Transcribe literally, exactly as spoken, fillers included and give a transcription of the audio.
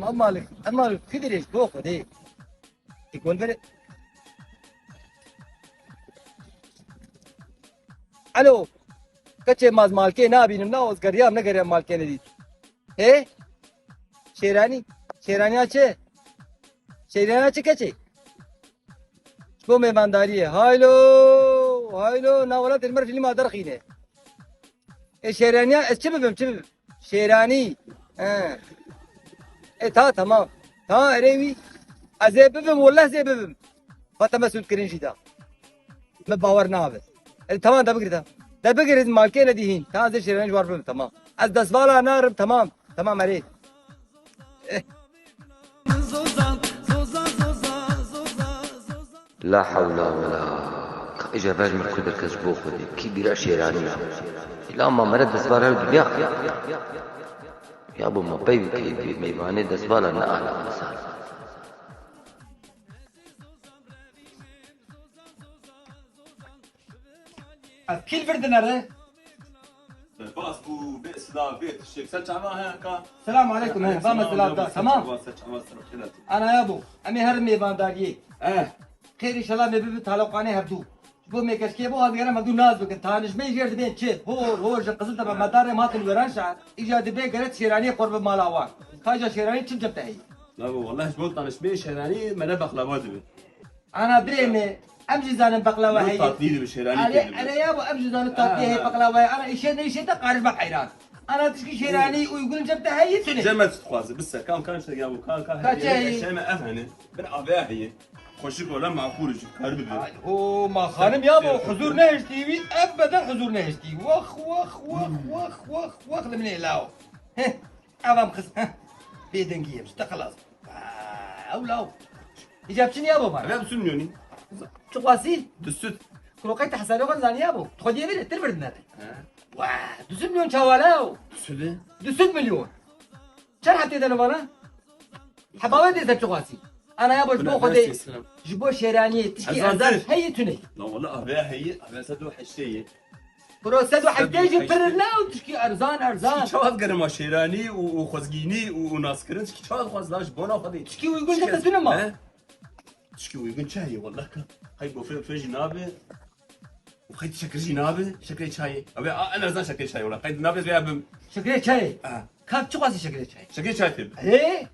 Ev malik, ev malik kî dirêj bo Xwedê. Ê gol bere. Alo. Keçê maz malkê nabînim, na ozgeriyam, negeriyam malkê nedît. Hê? Şêranî. Şêraniya çi? Şêraniya çi keçê? Ji bo mêvandariyê. Haylo, haylo, na welatê li me fîlma derxîne. E, şêraniya, ez çi bibim, çi bibim? Şêranî. He. E, ta, tamam. Ta, erê wî. Ez ê bibim, wellah ez ê bibim. Fate me sûd kirin jî da. Me bawer nabe. E, tamam, de bigir de. De bigir, ez malkê nedî hîn. Ta, ez ê şêranî ji war bibim, tamam. Ez destvala narim, tamam. Tamam, erê. Eh. La hewla wela. Îja ver min Xwedê kes bo Xwedê. Kî bîra şêranî ya. Îla ma mere destvar her dinya. Ya bo ma pey wî key bî meyvanê destvala ne ala xwesar. Ez kî li vir dinere? Bas bû, bê silav, bê tiştek. Ser çava heye ka? Selamu aleykum, he. Ba me silav da, tamam. Ser çava, ser çava, ser çava. Ana ya bo, em ê herin mêvandariyê. Eh. Xêr înşallah me bibi taloqanê hevdû. Ji bo mêkeşkê bo, ez digerim hevdû nas bikin. Tanişmeyê jêr dibên çi? Hor, hor, ji Qiziltepe, Medarê em hatin weran şehir. Îca dibê gere şêraniyê qurbi mala wan. Ka îca şêranî çi cem te heye? Na bo, wallah ji bo tanişmeyê şêranî me ne bexlava dibe. Ana birê me, em jî zanin beqlawa heye. Tatlî dibe, şêranî tê dibe. Ere ya bo, em jî zanin tatlî heye, beqlawa heye. Ana îşê ne îşê te qarij me heyran. Ana tişkî şêranî uygun cem te heye tune. Cem me dixwaze, bise, kam kan işte ya bo, kan kan. Kaç heye? Şey me ev hene. Bir avê heye. Xoşik ola maqûl ji kar bibe. Ay ho, ma xanim ya bo, huzur nehiştî wî, ebeden huzur nehiştî. Wax, wax, wax, wax, wax, wax, li min ê lawo. Heh. Ev em xiz, heh. Bêdengî em, ji te xilas. Ew law. Îca biçin ya bo bana. Ev em sun yonî. Çi xwasî? Du süt. Kuro qey te hesabê xwe zanî ya bo. Tu xwe diyê vêrê, tir vir dinere. Wah, du süt milyon çawa law? Du süt. Du süt milyon. Çend heftê de bana? Heba we dê ser çi xwasî? Ana ya bo ji bo Xwedê. Ji bo şêraniyê tişkî erzan heye tune. La wala avê heye, avê sed û heştê ye. Bro, sed û heftê jî pir ne û tişkî erzan, erzan. Tişkî çawa gerima şêranî û, û xwezgînî û, û naskirin, tişkî çawa xwaz da ji bona xwe dê. Tişkî uygun de tune ma. He? Tişkî uygun çi heye, wallah ka. Hay gofre, gofre jî nabe. Û xeyt şekir jî nabe, şekrê çayê. Abi, a, en erzan şekrê çayê, wallah. Xeyt nabe, vê abim. Şekrê çayê? Ha. Kak çi xwazî şekrê çayê? Şekrê çayê tê. He?